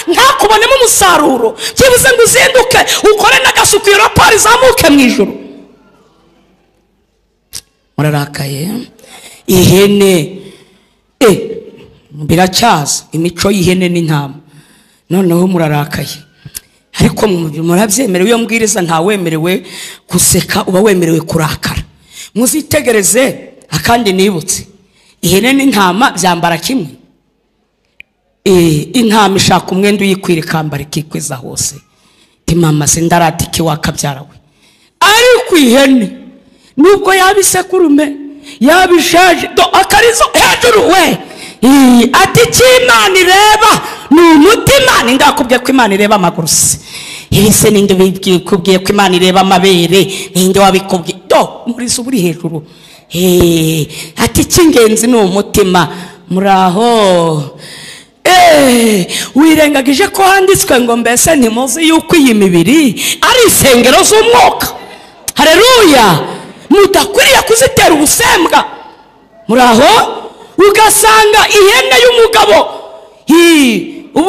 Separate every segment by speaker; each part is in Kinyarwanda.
Speaker 1: ntakubonemo umusaruro, byibuze ngo uzinduke ukore n'agasuku iyo raporo izamuke mu ijuru. Murarakaye. Ihene biracyaza imico y'ihene n'intama. Noneho murarakaye, ariko murabyemerewe. Iyo mbwiriza ntawemerewe guseka, uba wemerewe kurakara. Muzitegereze akandi nibutse, ihene n'intama byambara kimwe. Intama ishaka umwenda uyikwira ikambara ikikwiza hose, timama se ndaratike wakabyara we. Ariko ihene nubwo yaba isekurume yaba ishaje, do akarizo hejuru we, ati icyo Imana ireba ni umutima. Ninde wakubwiye ko Imana ireba amaguru se? Ese ninde ubikubwiye ko Imana ireba amabere? Ninde wabikubwiye? Do umurizo uri hejuru. Ati icy'ingenzi ni umutima. Muraho. Wirengagije ko handitswe ngo mbese ntimuzi yuko iyi mibiri ari insengero z'umwuka. Haleluya. Mudakwiriye kuzitera ubusembwa. Muraho. Ugasanga ihene y'umugabo,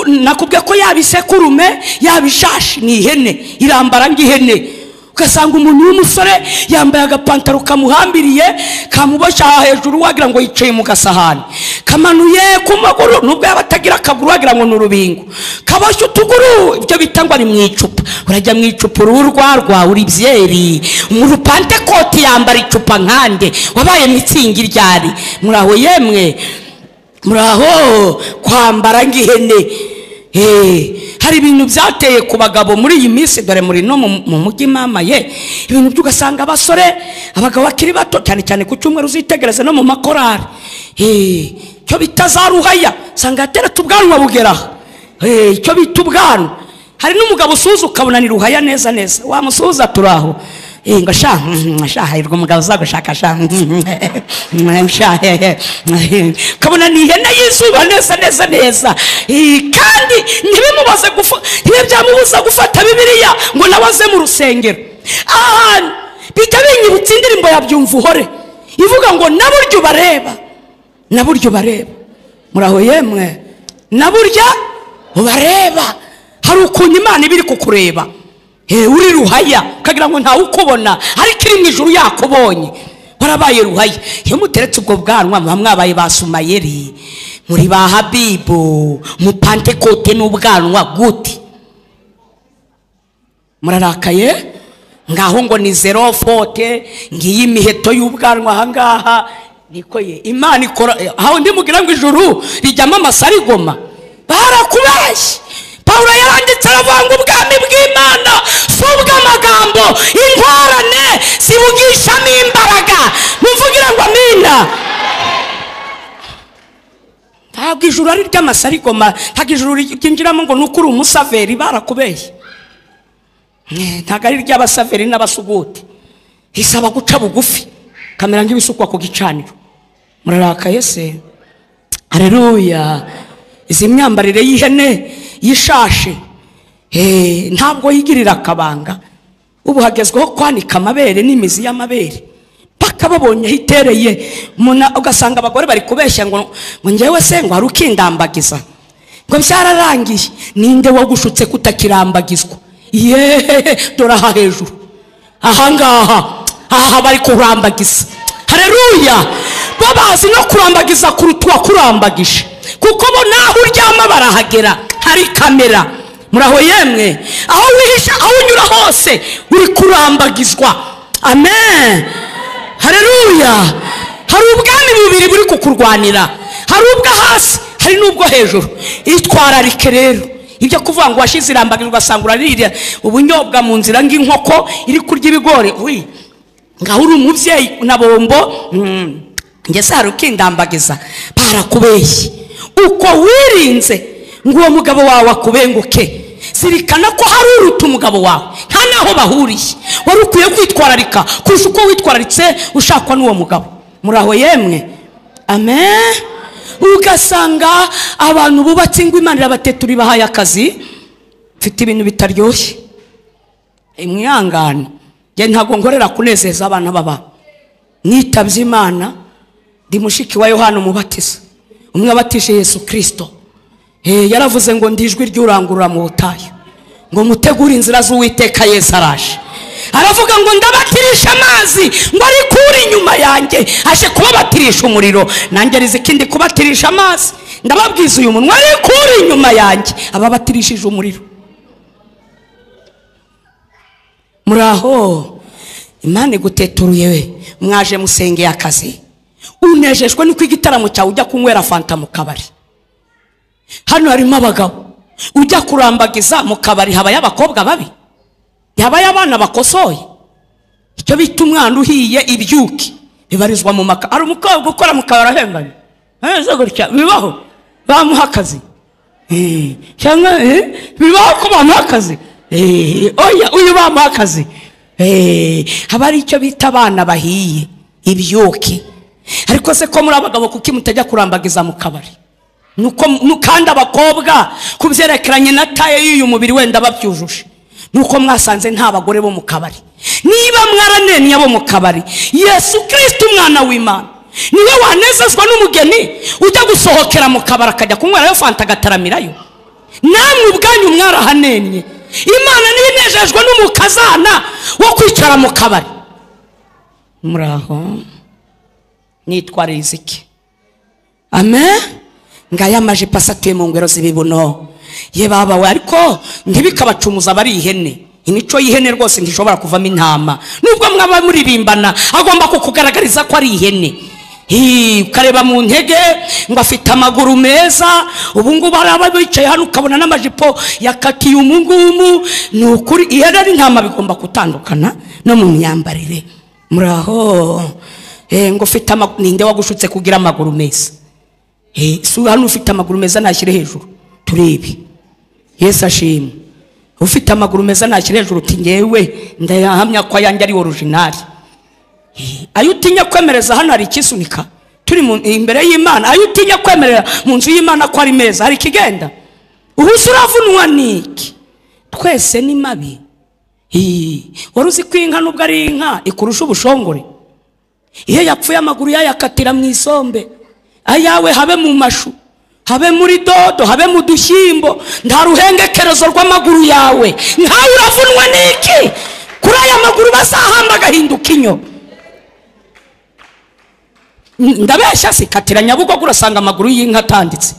Speaker 1: nakubwiye ko yaba isekurume yaba ishashi ni ihene, irambara nk'ihene. Ugasanga umuntu w'umusore yambaye agapantaro kamuhambiriye kamuboshye hejuru, wagira ngo yicaye mu gasahani, kamanuye ku maguru, nubwo yaba atagira akaguru wagira ngo ni urubingo, kaboshye utuguru, ibyo bita ngo ari mu icupa. Urajya mu icupa uruhu rwarwa uri byeri, mu rupantekoti yambara icupa nkande, wabaye mitsingi ryari? Muraho yemwe, muraho. Kwambara nk'ihene. Hari ibintu byateye ku bagabo muri iyi minsi, dore muri no mu mujyi mama ye, ibintu by'ugasanga abasore, abagabo bakiri bato, cyane cyane ku cyumweru uzitegereze no mu makorari, icyo bita za ruhaya, usanga yateretse ubwanwa bugera icyo bita ubwanwa. Hari n'umugabo usuhuza ukabona ni ruhaya neza neza, wamusuhuza turaho, ngo sha sha hirwa umugabo uzagushaka sha sha, ukabona ni ihene y'izuba neza neza neza. Kandi ntibimubaze ntibyamubuza gufata Bibiliya ngo nawe aze mu rusengero. Ahantu bijya binyibutsa indirimbo ya Byumva Uhore ivuga ngo na buryo bareba, na buryo bareba. Muraho yemwe, na burya ubareba. Hari ukuntu Imana iba iri kukureba, uri ruhaya ukagira ngo ntawe ukubona, ariko iri mu ijuru yakubonye, warabaye ruhaya. Iyo muteretse ubwo bwanwa muba mwabaye ba Sumayeri, muri ba Habibu, mu Pantekote n'ubwanwa gute? Murarakaye. Ngaho ngo ni zero fote, ngiyi imiheto y'ubwanwa ahangaha. Niko ye Imana ikora. Aho ndi mugira ngo ijuru rijyamo amasarigoma, barakubeshye. Pawulo yaranditse aravuga ngo ubwami bw'Imana si ubw'amagambo, intwarane zibugishamo imbaraga. Mumvugire ngo amina. Ntabwo ijuru ari ry'amasarigoma, ntabwo ijuru ryinjiramo ngo nuko uri umusaveri, barakubeshye. Ntabwo ari ry'abasaveri n'abasuguti, isaba guca bugufi kamera nk'ibisukwa ku gicaniro. Murarakaye se? Haleluya. Izi myambarire y'ihene yishashe, ntabwo yigirira akabanga. Ubu hagezweho kwanika amabere n'imizi y'amabere paka babonye itereye. Ugasanga abagore bari kubeshya ngo ngewe se ngo hari ukindambagiza, ngo byararangiye. Ninde wagushutse kutakirambagizwa? Yeee, dore aha hejuru ahangaha, aha bari kurambagiza. Haleluya. Babazi no kurambagiza kuruta uwakurambagije, kuko bo naho uryama barahagera, hari kamera. Muraho yemwe, aho wihisha, aho unyura hose uri kurambagizwa. Amen. Haleluya. Hari ubwami bubiri buri kukurwanira, hari ubwo hasi, hari n'ubwo hejuru. Itwararike rero ibyo kuvuga ngo washize irambagizwa, ugasanga urarira ubunyobwa mu nzira nk'inkoko iri kurya ibigori. Ngaho uri umubyeyi na bombo, ngese hari ukindambagiza, barakubeshye. Uko wirinze ngo uwo mugabo wawe akubenguke, zirikana ko hari uruta umugabo wawe, nta naho bahuriye. Wari ukwiye kwitwararika kurusha uko witwararitse ushakwa n'uwo mugabo. Muraho yemwe. Amen. Ugasanga abantu bubatse ingo Imana irabatetura ibahaye akazi. Mfite ibintu bitaryoshye, mwihangane. Njye ntabwo nkorera kunezeza abana baba. Nitabye Imana, ndi mushiki wa Yohana Umubatiza, umwe wabatije Yesu Kristo. Yaravuze ngo ndijwi ry'urangurura mu butayu, ngo mutegure inzira z'Uwiteka, Yesu araje. Aravuga ngo ndabatirisha amazi, ngo ariko uri inyuma yanjye aje kubabatirisha umuriro. Nanjye riziki ndi kubatirisha amazi, ndababwiza uyu munwa, ariko uri inyuma yanjye ababatirishije umuriro. Muraho, Imana iguteturuye we, mwaje musengeye akazi, unejejwe nuko igitaramo cyawe ujya kunywera fanta mu kabari. Hano harimo abagabo ujya kurambagiza mu kabari, habaye abakobwa babi, yabaye abana bakosoye. Icyo bita umwana uhiye ibyuki bibarizwa mu maka. Ari umukobwa ukora mu kabari ahembanye neza gutya, bibaho bamuha akazi. Cyangwa bibaho ko bamuha akazi. Oya, uyu bamuha akazi. Haba ari icyo bita abana bahiye ibyuki. Ariko se ko muri abagabo kuki mutajya kurambagiza mu kabari? Nuko kandi abakobwa kubyerekeranye na taye y'uyu mubiri wenda babyujuje, nuko mwasanze nta bagore bo mu kabari. Niba mwaranenye abo mu kabari, Yesu Kristo umwana w'Imana niwe wanezezwa n'umugeni ujya gusohokera mu kabari akajya kunywerayo fanta agataramirayo. Namwe ubwanyu mwarahanenye. Imana niyo inejejwe n'umukazana wo kwicara mu kabari. Muraho, nitwa Riziki. Amen. Ngaya amajipo asatuye mu ngwero z'ibibuno. Ye baba we, ariko ntibikabacumuza bari ihene. Imico y'ihene rwose ntishobora kuvamo intama. Nubwo mwaba muririmbana, agomba kukugaragariza ko ari ihene. Ukareba mu ntege ngo afite amaguru meza. Ubu ngubu hari ababicaye hano ukabona n'amajipo yakatiye umungumu. Ni ukuri ihene n'intama bigomba gutandukana no mu myambarire. Muraho, ngo ufite amaguru, ninde wagushutse kugira amaguru meza? Si hano ufite amaguru meza nashyire hejuru turebe. Yesu ashimwe. Ufite amaguru meza nashyire hejuru uti ngewe ndayahamya ko ayanjye ari original. Ayo utinya kwemereza hano hari ikisunika turi imbere y'Imana. Ayo utinya kwemerera mu nzu y'Imana ko ari meza, hari ikigenda. Ubu uravunwa niki? Twese ni mabi. Wari uzi ko inka nubwo ari inka ikurusha ubushongore? Iyo yapfuye amaguru yayakatira mu isombe, ayawe habe mu mashu, habe muri dodo, habe mu dushyimbo, nta ruhengekerezo rw'amaguru yawe. Nkawe uravunwa niki? Kuri aya maguru bazahamba agahinduka inyo. Ndabeshya sikatira Nyabugogo urasanga amaguru y'inka atanditse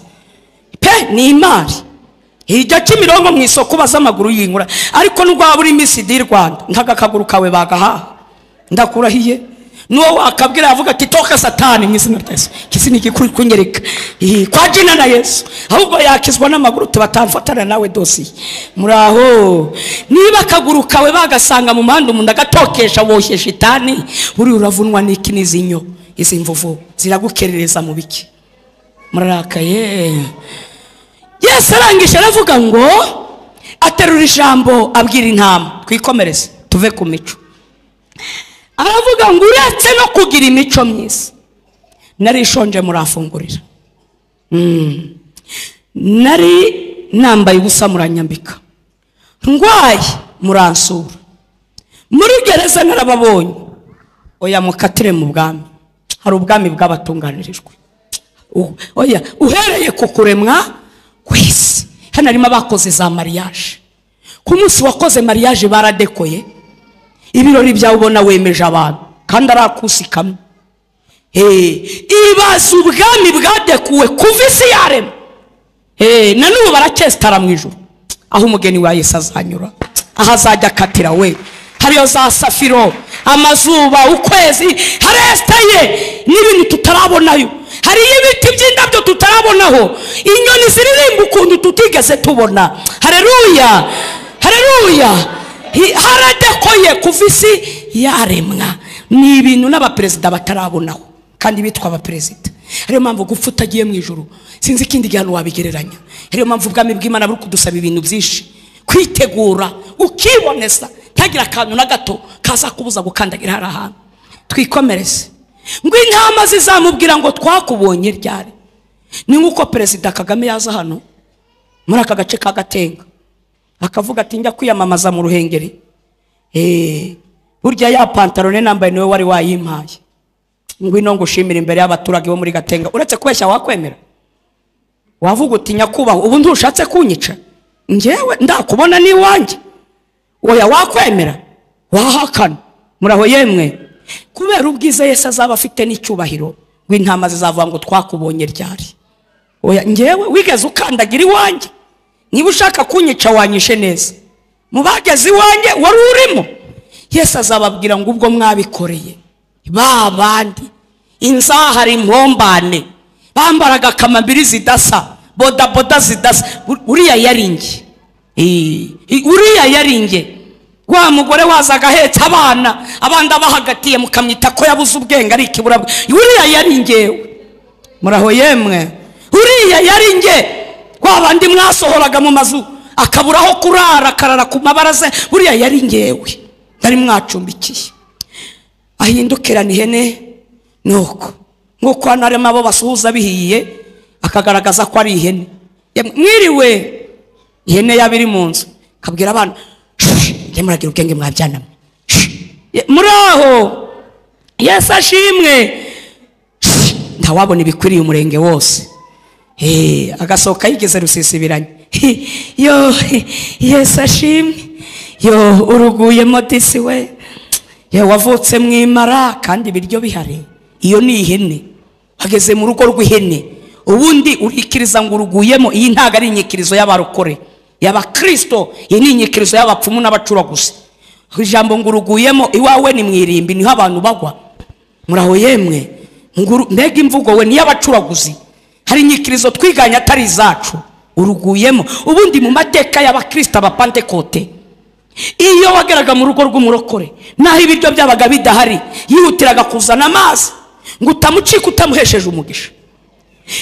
Speaker 1: pe, ni imari. Hijya Kimironko mu isoko baza amaguru y'inkura. Ariko nubwo waba uri Miss di Rwanda, ntaga akaguru kawe bagahaha. Ndakurahiye. Nuwo wakabwira avuga ati toka satani mu izina rya Yesu. Kisi ni igikuri kunyereka kwa jina na Yesu. Ahubwo yakizwa n'amaguru tubatamfatana nawe dosiye. Muraho, niba akaguru kawe bagasanga mu muhanda umuntu agatokesha woshye shitani, buri uravunwa n'iki n'izinyo? Izi mvuvu ziragukerereza mu biki? Murarakaye. Yesu arangije aravuga ngo aterura ijambo abwira intama. Twikomereze tuve ku mico. Aravuga ngo uretse no kugira imico myiza, nari shonje murafungurira, nari nambaye ubusa muranyambika, ndwaye muransura, muri gereza narababonye. Oya mukatire mu bwami. Hari ubwami bw'abatunganirijwe. Oya, uhereye ku kuremwa kw'isi. Hano harimo abakoze za mariage. Ku munsi wakoze mariage baradekoye ibirori byawe ubona wemeje abantu kandi arakusi kamwe. Ibaza ubwami bwadekuwe kuva isi yarema. Na n'ubu baracyesitara mu ijuru aho umugeni wa Yesu azanyura, aho azajya akatira we. Hariyo za safiro, amazuba, ukwezi, haresitaye n'ibintu tutarabonayo. Hariyo ibiti by'indabyo tutarabonaho, inyoni ziririmba ukuntu tutigeze tubona. Haleluya, haleluya. Haradekoye kuva isi yaremwa. Ni ibintu n'abaperezida batarabonaho kandi bitwa abaperezida. Ariyo mpamvu gupfa utagiye mu ijuru sinzi ikindi gihano wabigereranya. Ariyo mpamvu ubwami bw'Imana buri kudusaba ibintu byinshi, kwitegura ukiboneza, ntagira akantu na gato kaza kubuza gukandagira hari ahantu. Twikomereze. Ngo intama zizamubwira ngo twakubonye ryari. Ni nkuko Perezida Kagame yaza hano muri aka gace ka Gatenga akavuga ati njya kwiyamamaza mu Ruhengeri. Burya ya pantalone nambaye niwe wari wayimpaye, ngwino ngushimira imbere y'abaturage bo muri Gatenga. Uretse kubeshya wakwemera? Wavuga uti nyakubahwa ubu ntushatse kunyica, njyewe ndakubona ni iwanjye. Oya, wakwemera wahakana. Muraho yemwe. Kubera ubwiza Yesu azaba afite n'icyubahiro, ngo intama zizavuga ngo twakubonye ryari. Oya, njyewe wigeze ukandagira iwanjye? Niba ushaka kunyica wanyishe neza, mu bageze iwanjye wari urimo. Yesu azababwira ngo ubwo mwabikoreye ba bandi inzahara impombane bambaraga kamambiri zidasa, bodaboda zidasa, uriya yari nge, uriya yari nge. Wa mugore wazaga ahetse abana, abandi abahagatiye mukamwita ko yabuze ubwenge ari ikiburabwe, uriya yari ngewe. Muraho yemwe. Uriya yari nge. Wa bandi mwasohoraga mu mazu akaburaho kurara, akarara ku mabaraza, buriya yari ngewe nari mwacumbikiye. Ahindukirana ihene nuko nkuko hano harimo abo basuhuza bihiye, akagaragaza ko ari ihene. Mwiriwe, ihene yaba iri mu nzu, akabwira abana njye muragira ubwenge mwabyanamwe. Muraho, Yesu ashimwe. Ntawabona ibikwiriye umurenge wose. Agasohoka yigeze rusisibiranye. Yo, Yesu ashimwe. Yo, uruguyemo disi we. Yo, wavutse mwimara kandi ibiryo bihari. Iyo ni ihene. Ageze mu rugo rw'ihene. Ubundi urikiriza ngo uruguyemo. Iyi ntago ari inyikirizo y'abarokore, y'abakristo. Iyi ni inyikirizo y'abapfumu n'abacuraguzi. Ijambo ngo uruguyemo iwawe ni mwirimbi, niho abantu bagwa. Muraho yemwe. Mbega imvugo we ni y'abacuraguzi. Hari inyikirizo twiganye atari izacu. Uruguyemo. Ubundi mu mateka y'abakristo abapantekote, iyo wageraga mu rugo rw'umurokore naho ibiryo byabaga bidahari, yihutiraga kuzana amazi ngo utamucika utamuhesheje umugisha.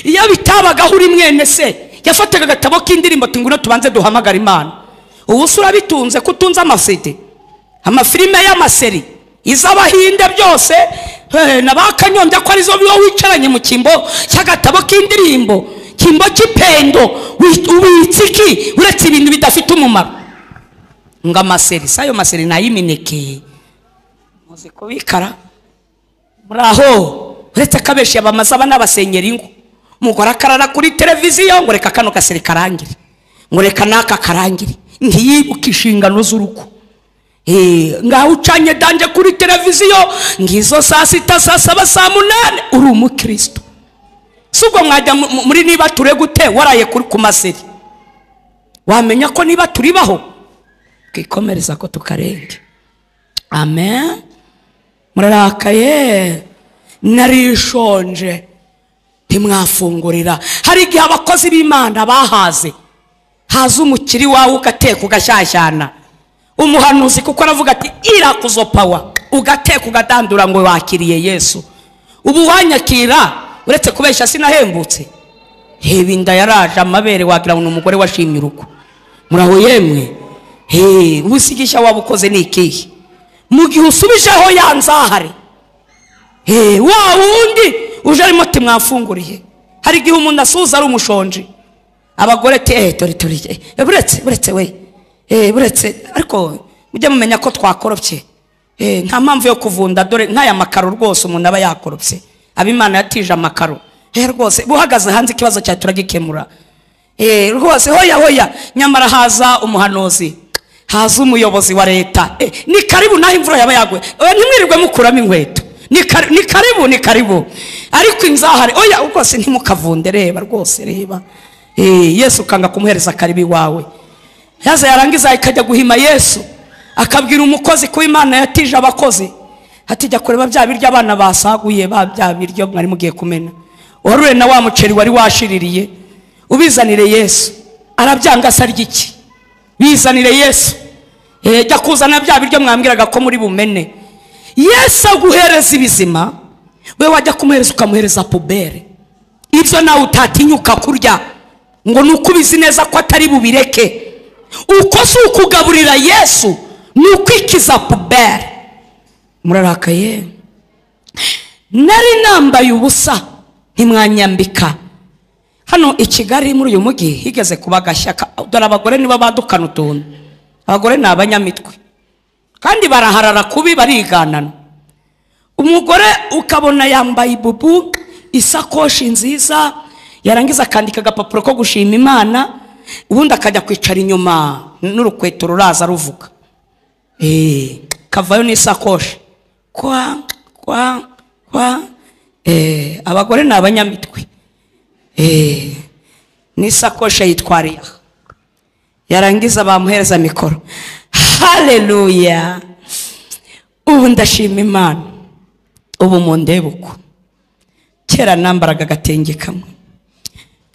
Speaker 1: Iyo bitabagaho uri mwene se, yafataga agatabo k'indirimbo ati ngwino tubanze duhamagara Imana. Ubu se urabitunze ko utunze amasede, amafilime y'amaseri, iz'abahinde byose, na ba Kanyombya ko arizo biba wicaranye mu kimbo cy'agatabo k'indirimbo, kimbo cy'ipendo, ubitse iki uretse ibintu bidafite umumaro. Ngo amaseri, sayo maseri nayimineke muzi kubikara. Muraho, uretse kabeshi abamaze aba n'abasenyeri ngo umugore akarara kuri televiziyo ngo reka kano gaseri karangire, ngo reka naka karangire, ntiyibuke inshingano z'urugo. Ngaho ucanye danje kuri televiziyo ngizo saa 6 saa 7 saa 8 uri umukristo. Subwo mwajya muri niba ture gute waraye kuri ku maseri, wamenya ko niba turibaho twikomereza ko tukarenge. Amen. Murarakaye, narishonje ntimwafungurira. Hari igihe abakozi b'Imana bahaze, haza umukiri wawe ugateka ugashyashyana, umuhanuzi kuko aravuga ati irakuzo power, ugateka ugatandura ngo wakiriye Yesu. Ubu wanyakira uretse kubeshya sinahembutse. Heba inda yaraje amabere wagira ngo umugore washimye urugo. Muraho yemwe. Ubusigisha wabukoze ni ikihe? Mu gihe usubijeho yanzahare, wa wundi uje arimo ati mwafunguriye. Hari igihe umuntu asuhuza ari umushonji, abagore ati tori tori, buretse buretse we, buretse, ariko mujye mumenya ko twakoropye. Nta mpamvu yo kuvunda, dore nk'aya makaro rwose umuntu aba yakoropye. Abimana yatije amakaro rwose, buhagaze hanze ikibazo cyawe turagikemura. Rwose hoya hoya. Nyamara haza umuhanuzi, haza umuyobozi wa leta, ni karibu naho imvura yaba yaguye, ntimwirirwe mukuramo inkweto, ni karibu, ni karibu. Ariko inzahare oya rwose ntimukavunde, reba rwose reba. Yesu ukanga kumuhereza karibu iwawe. Yaza yarangiza ikajya guhima Yesu, akabwira umukozi ko Imana yatije abakozi, ati jya kureba bya biryo abana basaguye, ba bya biryo mwari mugiye kumena, warure na wa muceri wari washiririye, ubizanire Yesu. Arabyanga se arya iki? Bizanire Yesu. Jya kuzana bya biryo mwambwiraga ko muri bumene. Yesu aguhereza ibizima, we wajya kumuhereza ukamuhereza pubere, ibyo nawe utatinyuka kurya ngo nuko ubizi neza ko atari bubireke. Uko si ukugaburira Yesu, ni ukwikiza pubere. Murarakaye. Nari nambaye ubusa ntimwanyambika. Hano i Kigali muri uyu mujyi higeze kuba agashyaka. Dore abagore nibo badukana utuntu. Abagore ni abanyamitwe kandi baraharara kubi, bariganana. Umugore ukabona yambaye ibubu, isakoshi nziza, Yarangiza akandika agapapuro ko gushima Imana, ubundi akajya kwicara inyuma n'urukweto ruraza ruvuga. Kavayo n'isakoshi. Kwa kwa kwa. Abagore ni abanyamitwe. N'isakoshi yitwariye. Yarangiza bamuhereza mikoro. Haleluya. Ubu ndashima Imana. Ubu mundebe uko. Kera nambaraga agatenge kamwe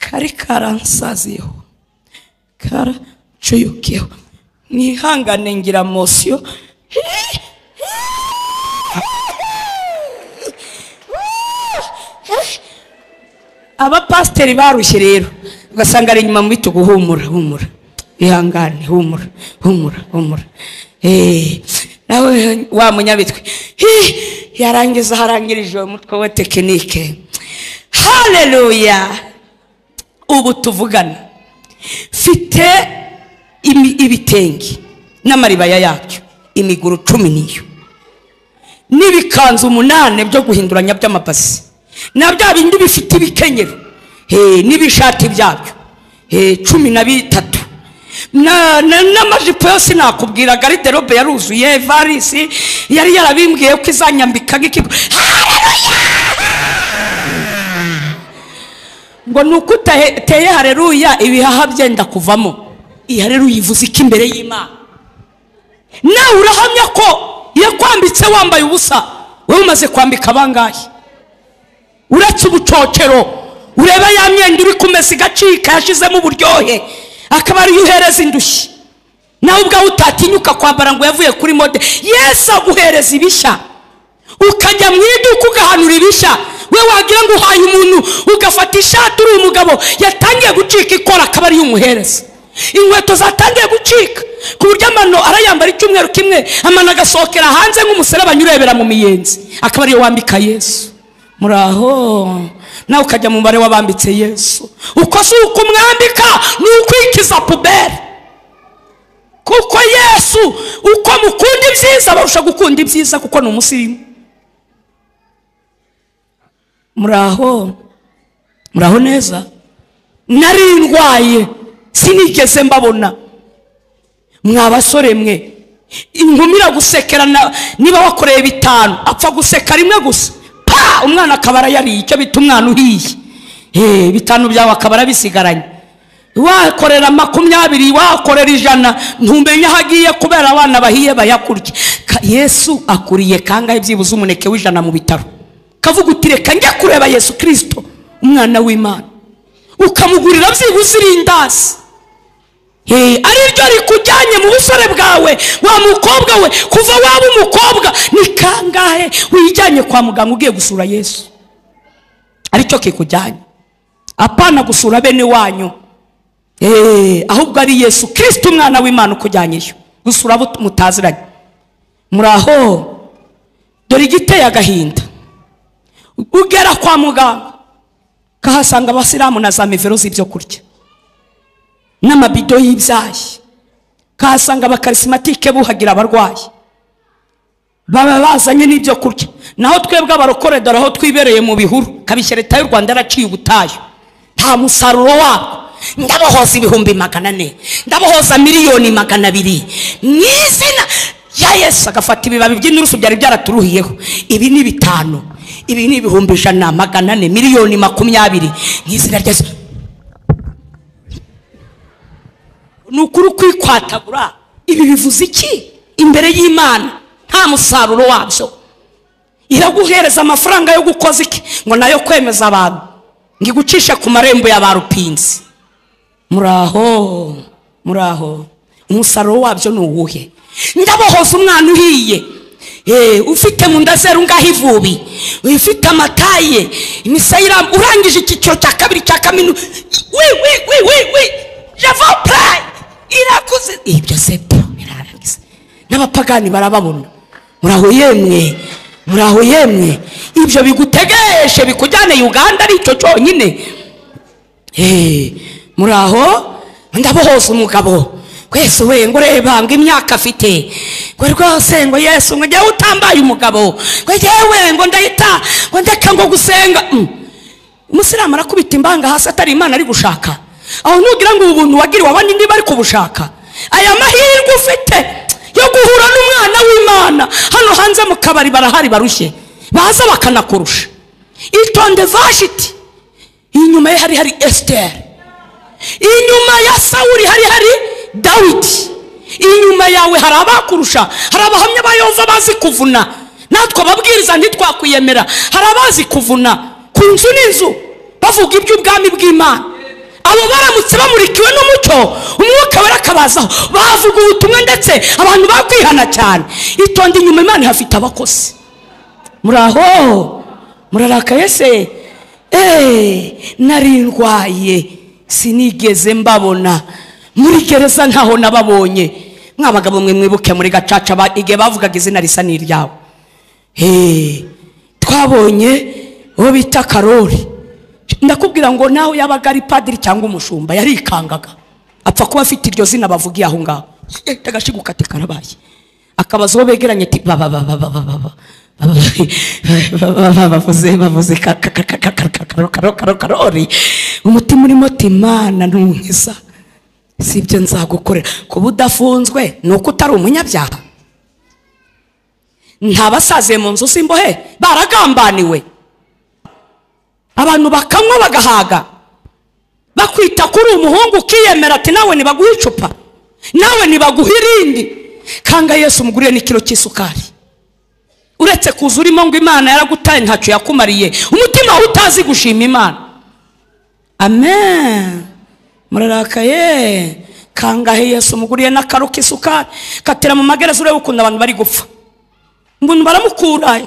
Speaker 1: kari karansaziyeho, karacuyukiyeho. Mwihangane ngira mosiyo. Abapasiteri barushye rero ugasanga ari inyuma mu bitugu, humura humura, ihangane, humura humura humura. Nawe wa munyabitwe yarangiza harangirije uwo mutwe wa tekinike. Haleluya. Ubu tuvugana mfite ibitenge n'amaribaya yacyo imiguru 10 niyo, n'ibikanzu 8 byo guhinduranya by'amapasi, na bya bindi bifite ibikenyero n'ibishati byabyo 13, n'amajipo yose nakubwira. Garderobe yaruzuye, varisi yari yarabimbwiye ko izanyambika nk'ikigo. Ngo nuko uteye haleluya ibihaha byenda kuvamo. Iyi haleluya ivuze iki imbere y'Imana? Nawe urahamya ko yakwambitse wambaye ubusa, wowe umaze kwambika bangahe? Uretse ubucocero, ureba ya myenda uri kumesa igacika yashizemo uburyohe, akaba ariyo uhereza indushyi. Nawe ubwawe utatinyuka kwambara ngo yavuye kuri mode. Yesu aguhereza ibishya, ukajya mu iduka ugahanura ibishya. We wagira ngo uhaye umuntu, ugafata ishati uri umugabo yatangiye gucika ikora, akaba ariyo umuhereza. Inkweto zatangiye gucika ku buryo amano arayambara icyumweru kimwe, amano agasohokera hanze nk'umuserebanya urebera mu miyenzi, akaba ariyo wambika Yesu. Muraho nawe ukajya mu mubare w'abambitse Yesu. Uko si ukumwambika, ni ukwikiza puberi. Kuko Yesu uko mukunda ibyiza barusha gukunda ibyiza, kuko ni umusirimu. Muraho muraho neza. Nari ndwaye sinigeze mbabona. Mwa basore mwe, inkumira gusekerana, niba wakoreye 5 apfa guseka rimwe gusa, pa umwana akabara yariye icyo bita umwana uhiye. 5 byawe akabara bisigaranye. Wakorera 20, wakorera 100, ntumenya aho agiye kubera abana bahiye bayakurya. Yesu akuriye kangahe byibuze umuneke w'100 mu bitaro? Kavuga uti reka njya kureba Yesu Kristo umwana w'Imana, ukamugurira byibuze irindazi. Ari ryo rikujyanye mu busore bwawe, wa mukobwa we. Kuva waba umukobwa ni kangahe wijyanye kwa muganga ugiye gusura Yesu? Aricyo kikujyanye, apana gusura bene wanyu, ahubwo ari Yesu Kristo umwana w'Imana ukujyanyeyo gusura abo mutaziranye. Muraho. Dore igiteye agahinda, ugera kwa muganga kahasanga abasilamu na za mivero z'ibyo kurya n'amabido y'ibyayi, kahasanga abakarismatike buhagira abarwayi baba bazanye n'ibyo kurya. Naho twebwe abarokore dore aho twibereye mu bihuru, kabishya leta y'u Rwanda yaraciye ubutayu, nta musaruro wabwo. Ndabohoza 400,000, ndabohoza 200,000,000 mu izina ya Yesu. Agafata ibibabi by'inturusu byari byaraturuhiyeho, ibi ni 5, ibi ni 100,000, 400, 20,000,000 mu izina rya Yesu. Ni ukuri kwikwatagura. Ibi bivuze iki imbere y'Imana? Nta musaruro wabyo. Iraguhereza amafaranga yo gukoza iki ngo nayo kwemeza abantu, ngigucisha ku marembo ya barupinzi. Muraho muraho. Umusaruro wabyo ni uwuhe? Ndabohoza umwana uhiye, ufite mu nda zeru ngaho ivubi, ufite amataye imisayira, urangije icyiciro cya 2 cya kaminuza, wi wi wi wi wi je vous prie, irakuze ibyo sepo birarangiza. N'abapagani barababona. Muraho yemwe, muraho yemwe. Ibyo bigutegeshe bikujyane Uganda ari cyo cyonyine. Muraho. Ndabohoza umugabo Yesu we, ngo reba ngo imyaka afite, ngo rwose ngo Yesu ngo njyewe utambaye umugabo, ngo njyewe ngo ndahita ngo ndeka ngo gusenga. Umusilamu arakubita imbanga hasi atari Imana ari gushaka. Aho nugira ngo ubuntu wagiriwe abandi niba ari kubushaka. Aya mahirwe ufite yo guhura n'umwana w'Imana hano hanze mu kabari barahari barushye, baza bakanakurusha. Itonde Vashiti, inyuma ye hari hari Esther, inyuma ya Sawuli hari hari Dawidi, inyuma yawe hari abakurusha, hari abahamya ba Yehova bazi kuvuna. Natwe ababwiriza ntitwakwiyemera, hari abazi kuvuna ku nzu n'inzu bavuga iby'ubwami bw'Imana. Abo baramutse bamurikiwe n'umucyo, umwuka warakabazaho, bavuga ubutumwa ndetse abantu bakwihana cyane. Itonde, inyuma Imana ihafite abakozi. Muraho, murarakaye se? Nari ndwaye sinigeze mbabona, muri gereza ntaho nababonye. Mwabagabo mwe mwibuke muri gacaca igihe bavugaga izina risa n'iryawe. Twabonye uwo bita Karori. Ndakubwira ngo nawe yabaga ari padiri cyangwa umushumba yarikangaga, apfa kuba afite iryo zina bavugiye aho ngaho. Agashiguka ati karabaye, akabaza uwo begeranye ati baba baba baba baba bavuze bavuze Karori. Umutima urimo ati Imana ntunkiza, si ibyo nzagukorera. Kuba udafunzwe ni uko utari umunyabyaha. Nta basaziye mu nzu z'imbohe baragambaniwe, abantu bakanywa bagahaga, bakwita kuri umuhungu ukiyemera ati nawe nibaguha icupa, nawe nibaguha irindi. Kanga Yesu umuguriye n'ikiro cy'isukari. Uretse kuza urimo ngo Imana yaragutaye ntacyo yakumariye, umutima wawe utazi gushima Imana. Amen. Murarakaye. Kangahe Yesu umuguriye n'akaro k'isukari, katera mu magereza urebe ukuntu abantu bari gupfa. Umuntu baramukura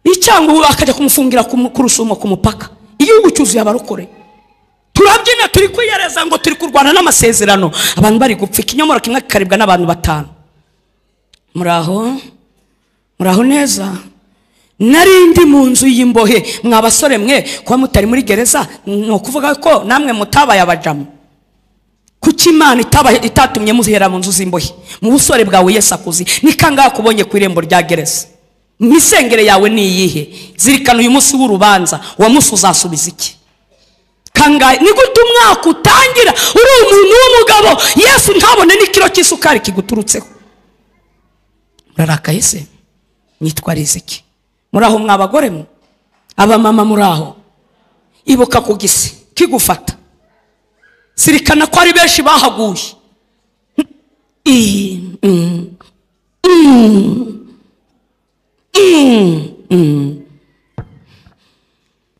Speaker 1: icyango akajya kumufungira ku rusumo ku mupaka. Igihugu cyuzuye abarokore. Turabyina turi kwiyereza ngo turi kurwana n'amasezerano, abantu bari gupfa. Ikinyomoro kimwe kikaribwa n'abantu 5. Muraho, muraho neza. Nari ndi mu nzu y'imbohe. Mwa basore mwe kuba mutari muri gereza ni ukuvuga ko namwe mutabaye abajamu. Kuki Imana itatumye muhera mu nzu z'imbohe? Mu busore bwawe Yesu akuzi. Ni kangahe akubonye ku irembo rya gereza? Misengere yawe ni iyihe? Zirikana uyu munsi w'urubanza, uwo munsi uzasubiza iki? Kangahe ni gute umwaka utangira uri umuntu w'umugabo Yesu ntabone n'ikiro cy'isukari kiguturutseho? Murarakaye se? Nitwarize iki? Muraho mwa bagore mwe, abamama muraho. Ibuka ku gisi kigufata, zirikana ko ari benshi bahaguye.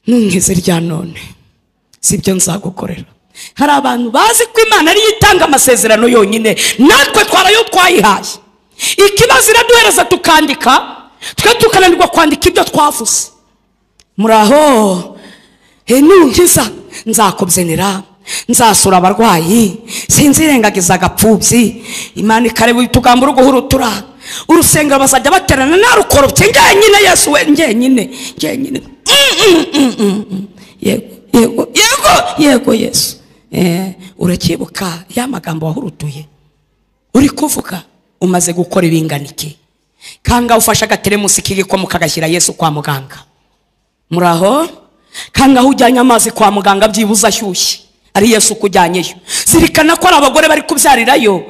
Speaker 1: Ntunkize rya none, sibyo nzagukorera. Hari abantu bazi ko Imana ariyo itanga amasezerano yonyine, natwe twarayo twayihaye. Ikibazo iraduhereza tukandika, twe tukananirwa kwandika ibyo twavuze. Muraho, nunkiza nzakubyinira, nzasura abarwayi, sinzirengagiza agapfubyi. Imana ikareba utugambo uruguhurutura. Urusengero bazajya baterana narukoropye njyenyine. Yesu we njyenyine, njyenyine. Yego yego yego yego Yesu. Urakibuka ya magambo wahurutuye uri kuvuga? Umaze gukora ibingana iki? Kanga ufasha agateremusi k'igikoma ukagashyira Yesu kwa muganga. Muraho, kanga ujyanye amazi kwa muganga byibuze ashyushye, ari Yesu kujyanyeyo. Zirikana ko ari abagore bari kubyarirayo,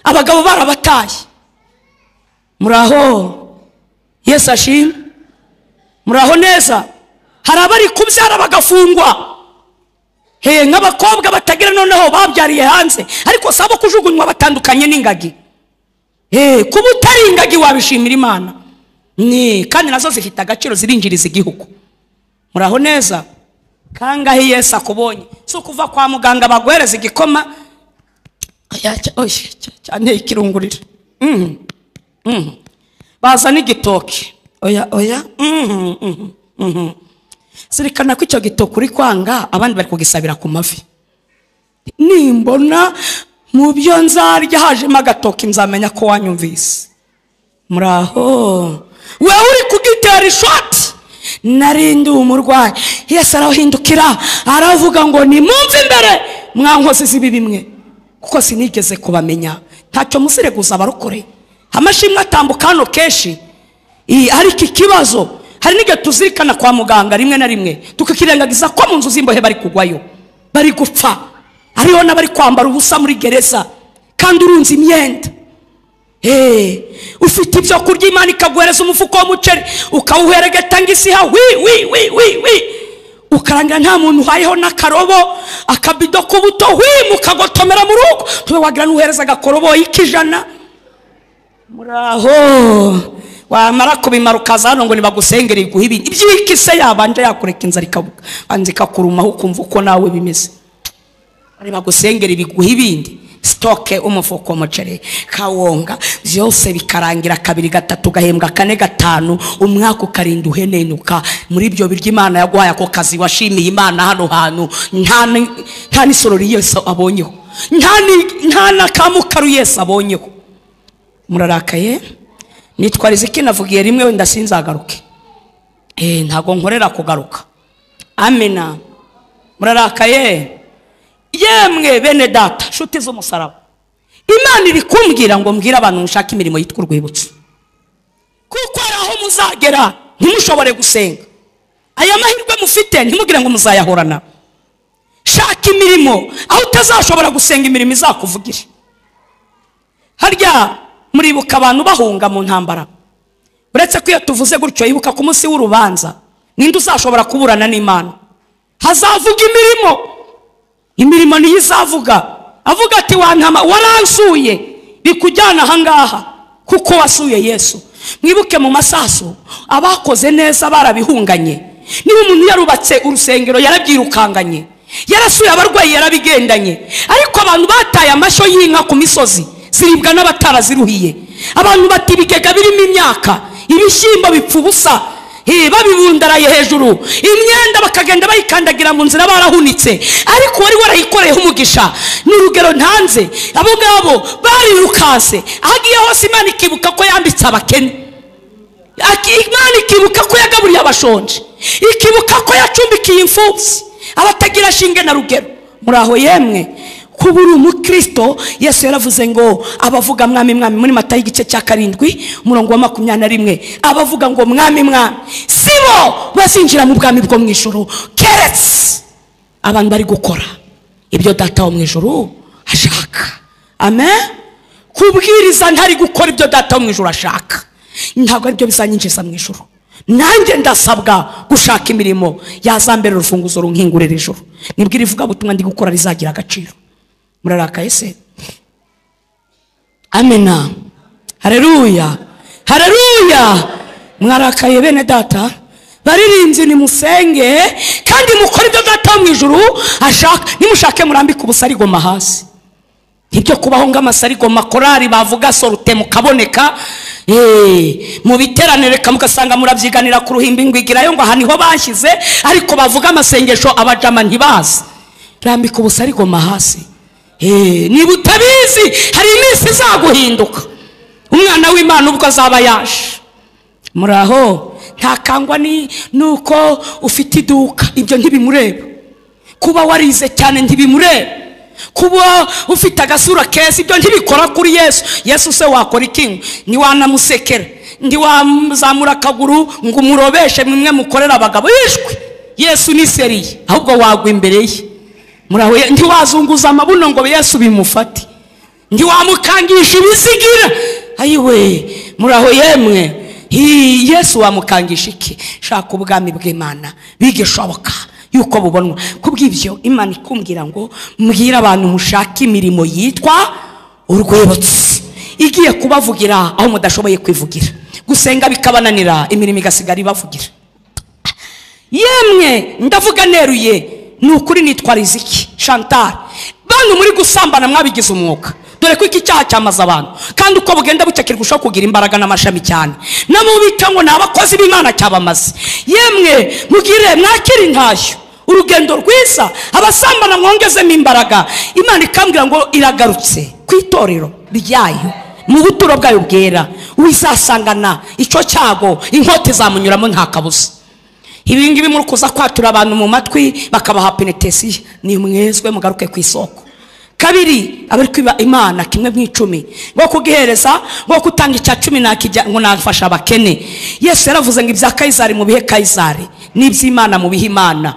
Speaker 1: abagabo barabataye. Muraho, Yesu ashimwe. Muraho neza. Hari abari kubyara bagafungwa, nk'abakobwa batagira noneho babyariye hanze, ariko sabo kujugunywa batandukanye n'ingagi. Kuba utari ingagi wabishimira Imana. Ni kandi nazo zifite agaciro, zirinjiriza igihugu. Muraho neza. Kangahe Yesu akubonye? Si ukuva kwa muganga baguhereza igikoma cyane ikirungurira. Bazana igitoki. Oya oya. Zirikana ko icyo gitoki uri kwanga abandi bari kugisabira ku mavi. Nimbona mu byo nzarya hajemo agatoki nzamenya ko wanyumvise. Muraho, wewe uri kugitera ishoti. Narindi umurwayi, Yesu arahindukira aravuga ngo nimumve imbere mwankozi z'ibibi mwe, kuko sinigeze kubamenya. Ntacyo musireguza abarokore. Amashimwe atambuka hano kenshi, ariko ikibazo Hari n'igihe tuzirikana kwa muganga rimwe na rimwe tukikirengagiza ko mu nzu z'imbohe bari kugwayo, bari gupfa, hariho n'abari kwambara ubusa muri gereza kandi urunze imyenda. Ufite ibyo kurya, Imana ikaguhereza umufuko w'umuceri ukawuheregeta ngisiha wi wi wi wi wi, ukarangira nta muntu uhayeho n'akarobo, akabido k'ubuto wi mukagotomera mu rugo, tube wagira n'uhereza agakoroboyi k'ijana. Muraho wamara kubimara ukaza hano ngo nibagusengere iguhe ibindi. Iby'iki se yabanje yakureka inzara ikabanza ikakurumaho ukumva uko nawe bimeze. Nibagusengere biguhe ibindi, sitoke umufuko w'umuceri, kawonga, byose bikarangira kabiri gatatu gahembwa kane gatanu, umwaka ukarinda uhenenuka muri ibyo biryo Imana yaguhaye. Ako kazi washimiye Imana hano hantu nta n'isorori Yesu abonyeho, nta n'akamukaru Yesu abonyeho. Murarakaye? Nitwa Riziki, navugiye rimwe wenda sinzagaruke. Ntago nkorera kugaruka. Amena. Murarakaye? Yemwe bene data, nshuti z'umusaraba, Imana iri kumbwira ngo mbwire abantu mushaka imirimo yitwa urwibutso, kuko hari aho muzagera ntimushobore gusenga. Aya mahirwe mufite ntimugire ngo muzayahorana. Shaka imirimo aho utazashobora gusenga, imirimo izakuvugira. Harya muribuka abantu bahunga mu ntambara? Uretse ko iyo tuvuze gutyo, ibuka ku munsi w'urubanza ninde uzashobora kuburana n'Imana? Hazavuga imirimo. Imirimo niyo izavuga. Avuga ati wantama waransuye bikujyana ahangaha kuko wasuye Yesu. Mwibuke mu masasu abakoze neza barabihunganye. Niba umuntu yarubatse urusengero yarabyirukanganye, yarasuye abarwayi yarabigendanye. Ariko abantu bataye amashyo y'inka ku misozi ziribwa n'abataraziruhiye. Abantu bati ibigega birimo imyaka, ibishyimbo bipfa ubusa, babibundaraye hejuru, imyenda bakagenda bayikandagira mu nzira barahunitse. Ariko wari warayikoreyeho umugisha. Ni urugero ntanze. Abo ngabo barirukanse ahagiye hose. Imana ikibuka ko yambitse abakene, Imana ikibuka ko yagaburiye abashonje, ikibuka ko yacumbikiye imfubyi, abatagira shinge na rugero. Muraho yemwe? Kuba uri umukristo, Yesu yaravuze ngo abavuga mwami mwami, muri Matayo igice cya 7 umurongo wa 21, abavuga ngo mwami mwami sibo bazinjira mu bwami bwo mu ijuru, keretse abantu bari gukora ibyo data wo mu ijuru ashaka. Amen. Kubwiriza ntari gukora ibyo data wo mu ijuru ashaka ntabwo aribyo bizanyinjiza mu ijuru. Nanjye ndasabwa gushaka imirimo yazambera urufunguzo runkingurira ijuru. Nibwira ivuga butumwa ndi gukora rizagira agaciro. Murarakaye se? Amena. Haleluya. Haleluya. Mwarakaye bene data? Baririmbyi nimusenge kandi mukore ibyo data mu ijuru ashaka. Nimushake murambike ubusarigoma hasi. Ibyo kubaho ng'amasarigoma korari bavuga sorute mukaboneka, mu biteranire mugasanga murabyiganira ku ruhimbi ngwigirayo ngo aha niho bashyize, ariko bavuga amasengesho abajama ntibazi. Rambika ubusarigoma hasi. Niba utabizi hari iminsi izaguhinduka. Umwana w'Imana ubwo azaba yaje. Muraho? Ntakangwa ni nuko ufite iduka, ibyo ntibimureba. Kuba warize cyane ntibimureba. Kuba ufite agasura keza, ibyo ntibikora kuri Yesu. Yesu se wakora iki? Ntiwanamusekera, ntiwazamura akaguru ngo umurobeshe mwe mukorera abagabo. Yishwe Yesu ni seriye, ahubwo wagwa imbere ye. Muraho? Ntiwazunguza amabuno ngo Yesu bimufate, ntiwamukangisha ibizigira. Ayiwe, muraho yemwe? Yesu wamukangisha iki? Shaka ubwami bw'Imana bigishoboka yuko bubonwa. Kubw'ibyo Imana ikumbwira ngo mbwira abantu mushaka imirimo yitwa urwibutso, igiye kubavugira aho mudashoboye kwivugira. Gusenga bikabananira, imirimo igasigara ibavugira. Yemwe ndavuga neruye, ni ukuri nitwa Riziki Chantal. Bantu muri gusambana mwabigize umwuka. Dore ko iki cyaha cyamaze abantu, kandi uko bugenda bucakirwa ushobora kugira imbaraga n'amashami cyane. Nabo bita ngo ni abakozi b'Imana cyabamaze. Yemwe mugire mwakire intashyo, urugendo rwiza, abasambana mwongezemo imbaraga. Imana ikambwira ngo iragarutse ku itorero ryayo, mu buturo bwayo bwera. Wizasangana icyo cyago, inkota izamunyuramo nta kabuza. Ibi ngibi muri kuza kwatura abantu mu matwi bakabaha penetesiya, ni mwezwe mugaruke ku isoko. Kabiri, abari kwiba Imana kimwe mu 10 ngo kugihereza, ngo kutanga icya 10 nakijya ngo nafasha abakene. Yesu yaravuze ngo ibya Kayizari mu bihe Kayizari, n'iby'Imana mu bihe Imana.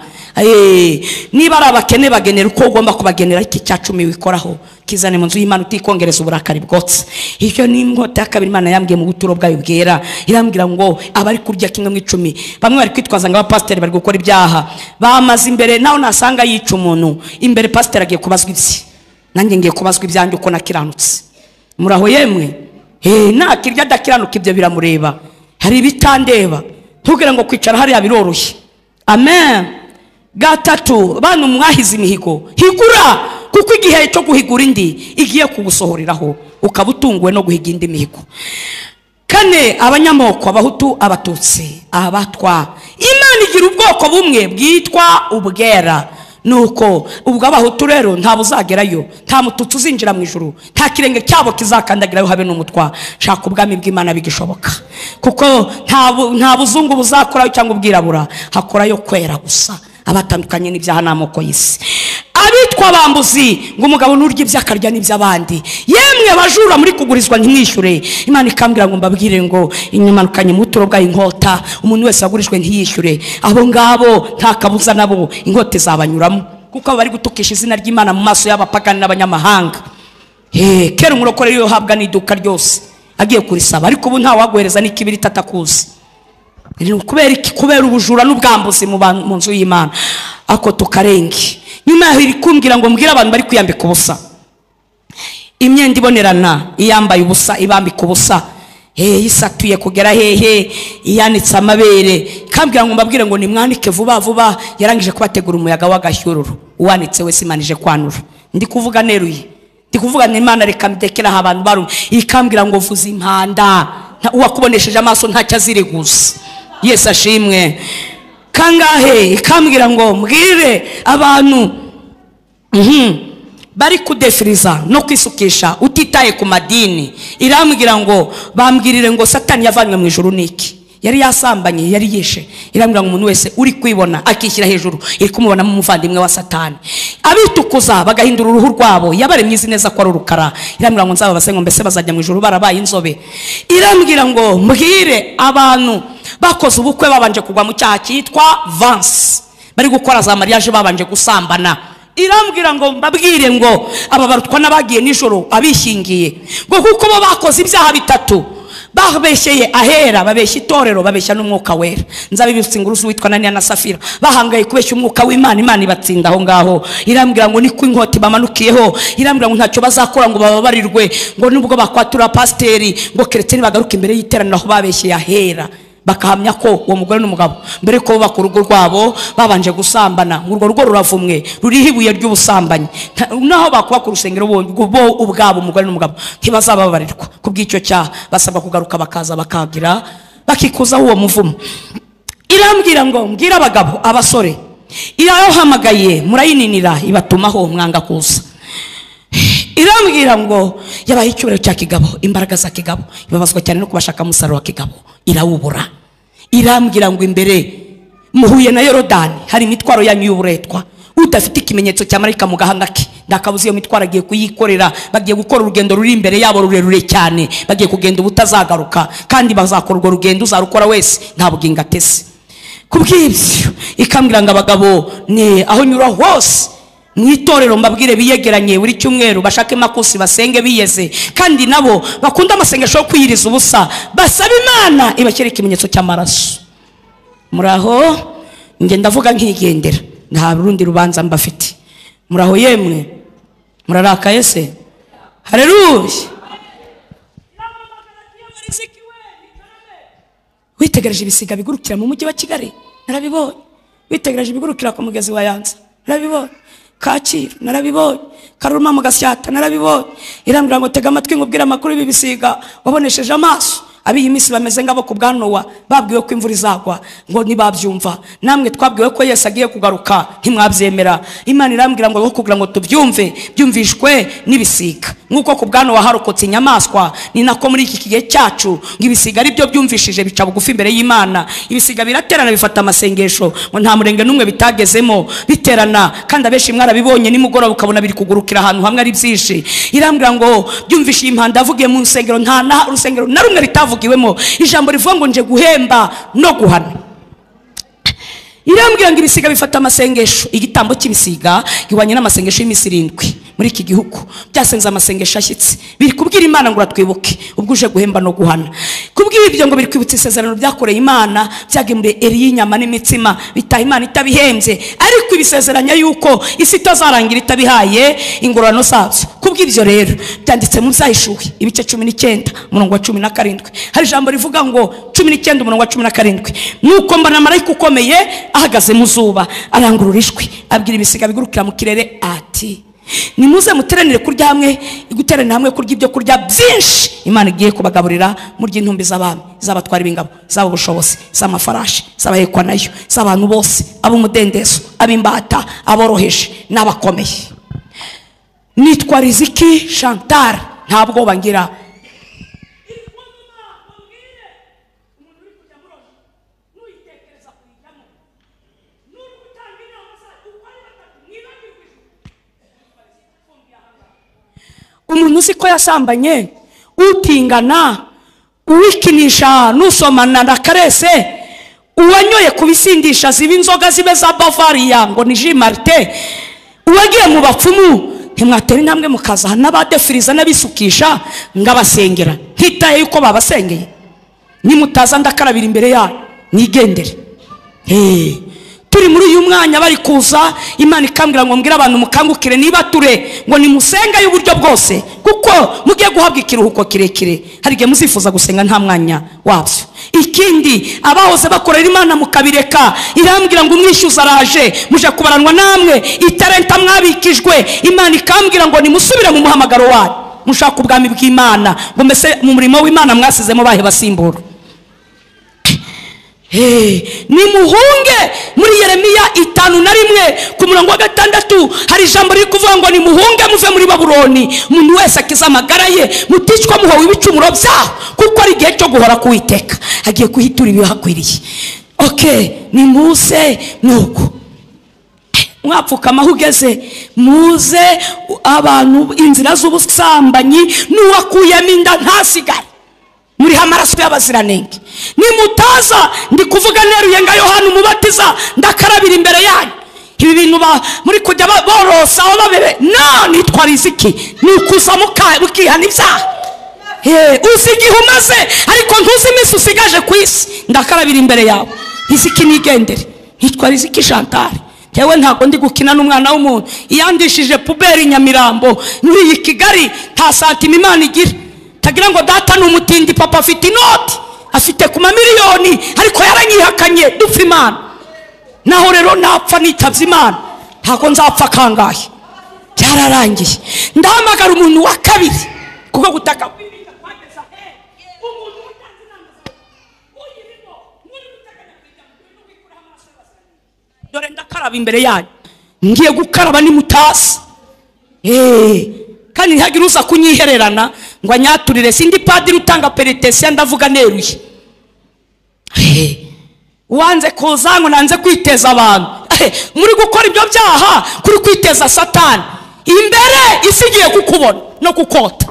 Speaker 1: Niba ari abakene bagenera uko ugomba kubagenera, iki cya 10 wikoraho kizane mu nzu y'Imana utikongereza uburakari bwotse. Icyo ni inkota ya kabiri Imana yambwiye mu buturo bwayo bwera. Irambwira ngo abari kurya kimwe mu 10, bamwe bari kwitwaza ngo abapasiteri bari gukora ibyaha, bamaze imbere naho nasanga yica umuntu imbere, pasiteri agiye kubazwa ibye, nanjye ngiye kubazwa ibyanjye uko nakiranutse. Muraho yemwe? Nakirya adakiranuka ibyo biramureba, hari ibitandeba. Ntugire ngo kwicara hariya biroroshye. Amen. Gatatu, bantu mwahize imihigo, higura, kuko igihe cyo guhigura indi igiye kugusohoreraho, ukaba utunguwe no guhiga indi mihigo. Kane, abanyamoko, abahutu, abatutsi, abatwa. Imana igira ubwoko bumwe bwitwa ubwera. Nuko ubwo abahutu rero nta buzagerayo, nta mututsi uzinjira mu ijuru, nta kirenge cyabo kizakandagirayo habe n'umutwa. Shaka ubwami bw'Imana bigishoboka, kuko nta buzungu buzakorayo cyangwa ubwirabura, hakorayo kwera gusa, abatandukanye n'ibyaha n'amoko y'isi. Abitwa bambuzi ngo umugabo nurya ibyo akarya n'iby'abandi, yemwe abajura muri kugurizwa ntimwishyure. Imana ikambwira ngo mbabwire ngo inyamanukanye mu buturo bwayo inkota, umuntu wese wagurijwe ntiyishyure, abo ngabo nta kabuza nabo inkota izabanyuramo, kuko bari gutukisha izina ry'Imana mu maso y'abapagani n'abanyamahanga. Kera umurokore yohabwa n'iduka ryose agiye kurisaba, ariko ubu nta waguhereza n'ikibiriti atakuzi. Kubera iki? Kubera ubujura n'ubwambuzi mu nzu y'Imana. Ako tukarenge. Nyuma yaho iri kumbwira ngo mbwire abantu bari kwiyambika ubusa, imyenda ibonerana, iyambaye ubusa, ibambika ubusa, isatuye kugera hehe, iyanitse amabere. Kambwira ngo mbabwire ngo nimwanike vuba vuba, yarangije kubategura umuyaga w'agashyururu. Uwanitse wese Imana ije kwanura. Ndi kuvuga neruye, ndi kuvuga n'Imana, reka mbekera abantu baru. Ikambwira ngo vuza impanda, uwakubonesheje amaso ntacyo aziriguza. Yesu ashimwe. Kangahe ikambwira ngo mbwire abantu bari kudefiriza no kwisukisha utitaye ku madini. Irambwira ngo bambwirire ngo Satani yavanywe mu ijuru niki, yari yasambanye, yari yishe. Irambwira ngo umuntu wese uri kwibona akishyira hejuru iri kumubona mu muvandimwe wa Satani. Abitukuza bagahindura uruhu rwabo, yabaremye izi neza ko ari urukara. Irambwira ngo nzababase ngo mbese bazajya mu ijuru barabaye inzobe. Irambwira ngo mbwire abantu bakoze ubukwe babanje kugwa mu cyaha cyitwa vance, bari gukora za mariage babanje gusambana. Irambwira ngo mbabwire ngo aba barutwa n'abagiye nijoro abishingiye, ngo kuko bo bakoze ibyaha bitatu, babeshyeye ahera, babeshya itorero, babeshya n'umwuka wera. Nzabibutsa ingurusu witwa Ananiya na Safira, bahangaye kubeshya umwuka w'Imana, Imana ibatsinda aho ngaho. Irambwira ngo niko inkota bamanukiyeho. Irambwira ngo ntacyo bazakora ngo bababarirwe, ngo nubwo bakwatura pasiteri, ngo keretse nibagaruka imbere y'iteraniro aho babeshyeye ahera, bakahamya ko uwo mugore n'umugabo mbere ko bubaka urugo rwabo babanje gusambana, urwo rugo ruravumwe, ruriho ibuye ry'ubusambanyi. Naho bakubaka urusengero bo ubwabo umugore n'umugabo ntibazababarirwa kubw'icyo cyaha, basabwa kugaruka bakaza bakagira bakikuzaho uwo muvumo. Irambwira ngo mbwira abagabo, abasore, irayohamagaye murayininira, ibatumaho mwanga kuza. Irambwira ngo yabaye icyubahiro cya kigabo, imbaraga za kigabo, ibabazwa cyane no kubashaka umusaruro wa kigabo, irawubura. Irambwira ngo imbere muhuye na Yorodani hari imitwaro yanyu y'uburetwa, udafite ikimenyetso cya marayika mu gahanga ke ndakabuze iyo mitwaro agiye kuyikorera. Bagiye gukora urugendo ruri imbere yabo rurerure cyane, bagiye kugenda ubutazagaruka, kandi bazakora urwo rugendo uzarukora wese nta bugingo atese. Kubw'ibyo ikambwira ngo abagabo ni aho nyura hose mu itorero mbabwire biyegeranye buri cyumweru, bashake makusi basenge biyeze, kandi nabo bakunda amasengesho yo kwiyiriza ubusa, basaba Imana ibashyire ikimenyetso cy'amaraso. Muraho, nge ndavuga nkigendera, nta rundi rubanza mbafite. Muraho yemwe, murarakaye se? Haleluya. Witegereje ibisiga bigurukira mu mujyi wa Kigali, narabibonye. Witegereje ibigurukira ku mugezi wa Yanza, narabibonye. Kacyiru narabibonye, Karuruma mu Gasyata narabibonye. Irambwira ngo tega amatwi ngubwire amakuru y'ibi bisiga wabonesheje amaso. Ab'iyi minsi bameze ngabo ku bwa Nowa, babwiwe ko imvura izagwa ngo ntibabyumva. Namwe twabwiwe ko Yesu agiye kugaruka ntimwabyemera. Imana irambwira ngo kugira ngo tubyumve, byumvishwe n'ibisiga. Nkuko ku bwano waharokotse inyamaswa, ni nako muri iki kigihe cyacu ngo ibisiga ari byo byumvishije bica bugufi imbere y'Imana. Ibisiga biraterana bifata amasengesho, ngo nta murenge n'umwe bitagezemo, biterana kandi abenshi mwarabibonye nimugoroba ukabona biri kugurukira ahantu hamwe ari byinshi. Irambwira ngo byumvishije impanda avugiye mu nsengero, nta na urusengero na rumwe ritavugiwemo ijambo rivuga ngo nje guhemba no guhana. Irambwira ngo ibisiga bifata amasengesho. Igitambo cy'ibisiga gihwanye n'amasengesho y'iminsi 7 muri iki gihugu. Byasenze amasengesho ashyitse, biri kubwira Imana ngo uratwibuke ubwo uje guhemba no guhana. Kubwira ibyo ngo biri kwibutsa isezerano byakoreye Imana, byagemuriye Eliya inyama n'imitsima, bitaha Imana itabihembye, ariko ibisezeranya yuko isi itazarangira itabihaye ingororano zabyo. Kubw'ibyo rero byanditse mu Byahishuwe ibice 19 umurongo wa 17. Hari ijambo rivuga ngo 19 umurongo wa 17, nuko mbona marayika ukomeye ahagaze mu zuba, arangurura ijwi abwira ibisiga bigurukira mu kirere ati nimuze muteranire kurya hamwe, guteranira hamwe kurya ibyo kurya byinshi Imana igiye kubagaburira, murya intumbi z'abami, z'abatwara b'ingabo, z'abo bushobozi, z'amafarashi, z'abahekwa nayo, z'abantu bose, ab'umudendezo, ab'imbata, aboroheje n'abakomeye. Nitwa Riziki Chantal, ntabwo bangira. Umuntu uzi ko yasambanye, utingana, uwikinisha, nusomana na karese, uwanyoye kubisindisha ziba inzoga zibe za Bavaria ngo ni Jean Martin, uwagiye mu bapfumu, ntimwatera intambwe mukaza n'abadefiriza n'abisukisha ngabasengera, ntitaye yuko babasengeye. Nimutaza ndakarabira imbere yayo nigendere. Turi muri uyu mwanya bari kuza, Imana ikambwira ngo mbwira abantu mukangukire niba ture ngo nimusenga y'uburyo bwose, kuko mugiye guhabwa ikiruhuko kirekire. Hari igihe muzifuza gusenga nta mwanya wabyo. Ikindi, abahoze bakorera Imana mukabireka, irambwira ngo umwishyuza araje, muje kubaranwa namwe italenta mwabikijwe. Imana ikambwira ngo nimusubire mu muhamagaro wanyu, mushaka ubwami bw'Imana, ngo mbese mu murimo w'Imana mwasizemo bahe basimbura. Nimuhunge. Muri Yeremiya 5:1 ku murongo wa 6 hari ijambo riri kuvuga ngo nimuhunge muve muri Babuloni, umuntu wese akiza amagara ye, muticwa muhowe ibicumuro byaho, kuko ari igihe cyo guhora kuwiteka, agiye kuhitura ibihakwiriye. Okay, nimuze nuko mwapfukama aho ugeze, muze abantu inzira z'ubusambanyi, n'uwakuyemo inda ntasigare, muri amaraso y'abaziranenge. Nimutaza ndi kuvuga neruye nga Yohana umubatiza, ndakarabira imbere yanyu. Ibi bintu muri kujya borosa aho babere, no nitwa Riziki, nikuza mukihana ibyaha. Uzi igihe umaze ariko ntuzi iminsi usigaje ku isi, ndakarabira imbere yawe. Riziki nigendere. Nitwa Riziki Chantal. Yewe ntabwo ndi gukina n'umwana w'umuntu. Iyandishije puberi Nyamirambo muri iyi Kigali, nta santima Imana igira. Tagira ngo data ni umutindi, papa afite inoti, afite ku mamiliyoni, ariko yaranyihakanye dupfa Imana. Naho rero napfa nitavye Imana, ntabwo nzapfa kangahe, byararangiye. Ndahamagara umuntu wa kabiri, kuko gutaka dore ndakaraba imbere yanyu, ngiye gukaraba nimutasi. Kandi ntihagire uza kunyihererana ngo anyaturire, sindi padiri utanga peritesiya, ndavuga neruye. Wanze kuza ngo nanze kwiteza abantu. Muri gukora ibyo byaha kuri kwiteza Satani imbere, isi igiye kukubona no kukota.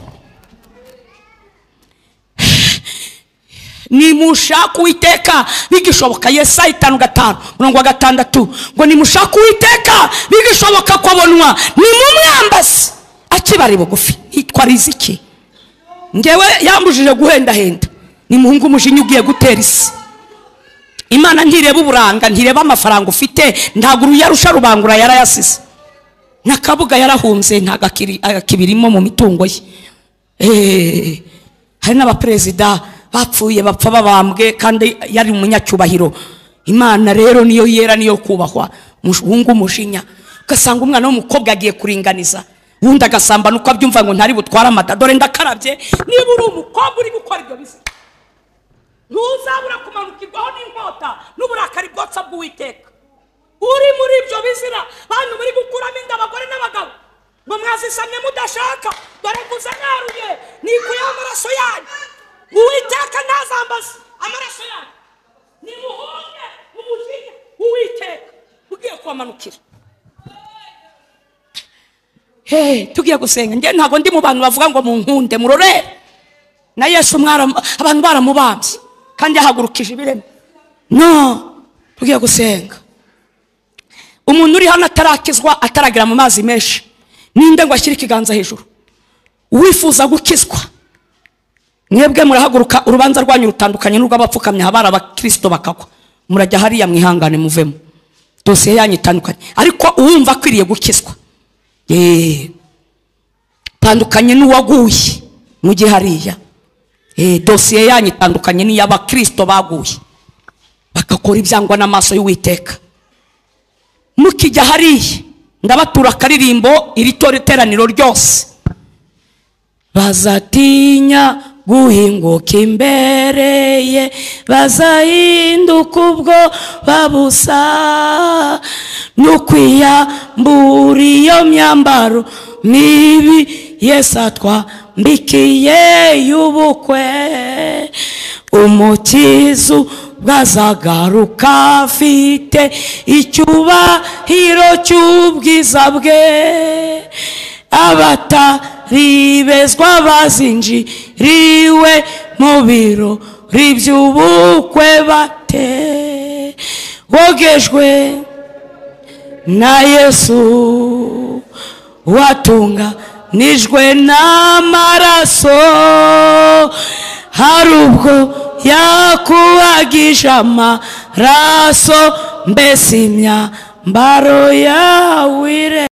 Speaker 1: Nimushaka Uwiteka bigishoboka, Yesaya 5:5 umurongo wa 6 ngo nimushaka Uwiteka bigishoboka kwabonwa, nimumwambaze akibari bugufi. Hitwa Riziki. Ngewe yambujije guhendahenda, nimuhungu umujinya ugiye gutera isi. Imana ntireba uburanga, ntireba amafaranga ufite, ntabwo uruyarusha rubangura yarayasize. Nakabuga yarahunze, ntago akibirimo mu mitungo ye. Hari n'abaperezida bapfuye bapfa babambwe kandi yari umunyacyubahiro. Imana rero niyo yera, niyo kubahwa. Muhungu umujinya, ugasanga umwana w'umukobwa agiye kuringaniza, wundi agasambana uko abyumva ngo ntari butwara amata. Dore ndakarabye, niba uri umukobwa uri gukora ibyo bisa, ntuzabura kumanukirwaho n'inkota n'uburakari bwotsa bw'Uwiteka. Uri muri ibyo bizira, bantu muri gukuramo inda abagore n'abagabo, Ngo mwazisamye mudashaka, dore nguze naruye nikuyeho amaraso yanyu. Uwiteka ntazambaze amaraso yanyu. Nimuhunge umujinya Uwiteka ugiye kubamanukira. Hey, tugiye gusenga. Nge ntabwo ndi mu bantu bavuga ngo munkunde murorere. Na Yesu abantu baramubambye kandi yahagurukije ibirema. No, tugiye gusenga. Umuntu uri hano atarakizwa, ataragira mu mazi menshi, ninde ngo ashyire ikiganza hejuru? Uwifuza gukizwa, mwebwe murahaguruka. Urubanza rwanyu rutandukanye n'urw'abapfukamye habara abakristo bakagwa. Murajya hariya mwihangane muvemo, dosiye yanyu itandukanye. Ariko uwumva akwiriye gukizwa, tandukanye n'uwaguye mujye hariya. Dosiye yanyu itandukanye n'iy'abakristo baguye bakakora ibyangwa n'amaso y'Uwiteka. Mukijya hariya ndabatura akaririmbo iri teraniro ryose. Bazatinya guhinguka imbere ye, bazahinduka ubwo babusa, n'ukwiyambura iyo myambaro mibi Yesu atwambikiye y'ubukwe. Umukiza bwazagaruka afite icyubahiro cy'ubwiza bwe, abataribezwa bazinjiriwe mu birori by'ubukwe bate. Wogejwe na Yesu, watunganijwe n'amaraso, hari ubwo yakubagisha amaraso, mbese imyambaro yawe.